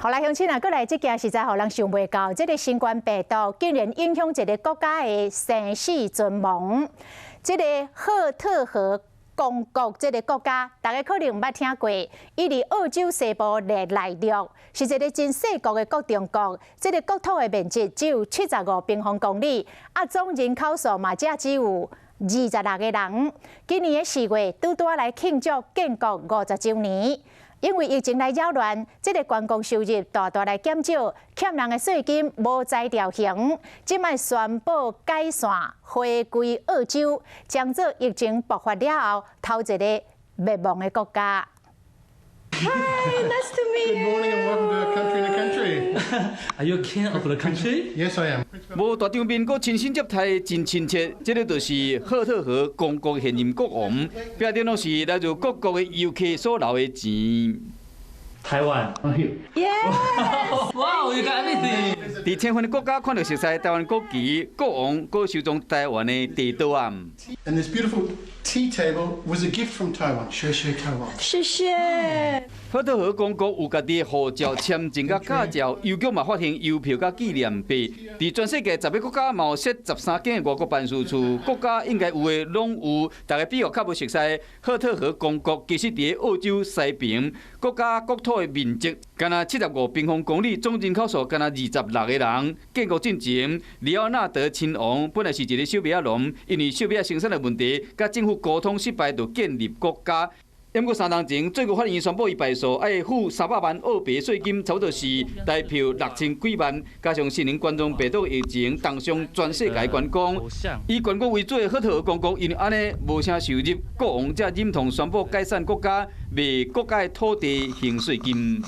好來，鄉親啊，閣來這件實在予人想袂到，這個新冠病毒竟然影響一個國家的生死存亡。這個赫特河公國這個國家，大家可能毋捌聽過，伊佇澳洲西部的內陸，是一個真細國的國中國。這個國土的面積只有75平方公里，啊，總人口數嘛，才只有26個人。今年的4月，拄拄仔來慶祝建國50週年。因為疫情來擾亂，這個觀光收入大大來減少，欠人的稅金無才調還，這擺宣布解散，回歸澳洲，將做疫情爆發了後頭一個滅亡的國家。 Hi, nice to meet you. Good morning and welcome to a country in a country. Are you king of the country? Yes, I am. 無大場面，閣親身接待真親切。這個就是赫特河公國現任國王，壁頂攏是來自各國的遊客所留的錢。台灣。 Yes. Wow, you got everything. 佇青雲的國家看著熟似台灣國旗，國王閣收藏台灣的茶桌仔。 And this beautiful tea table was a gift from Taiwan. 謝謝 Taiwan. 謝謝。赫特河公國有家己的護照、簽證佮駕照，郵局嘛發行郵票佮紀念幣。佇全世界10個國家嘛有設13間外國辦事處，國家應該有的攏有。大家比較較無熟似，赫特河公國其實佇澳洲西爿，國家國土的面積干焦75平方公里，總人口數干焦26個人。建國進前，里奧納德親王本來是一个小麥仔農，因為小麥仔生產的問題，佮政府溝通失敗，就建立國家。毋過三冬前，最高法院宣布伊敗訴，愛付300萬澳幣稅金，差不多是台票6000幾萬。加上新型冠狀病毒疫情，重傷全世界觀光，以觀光為主的赫特河公國，因為按呢無啥收入，國王才忍痛宣布解散國家，賣國家的土地還稅金。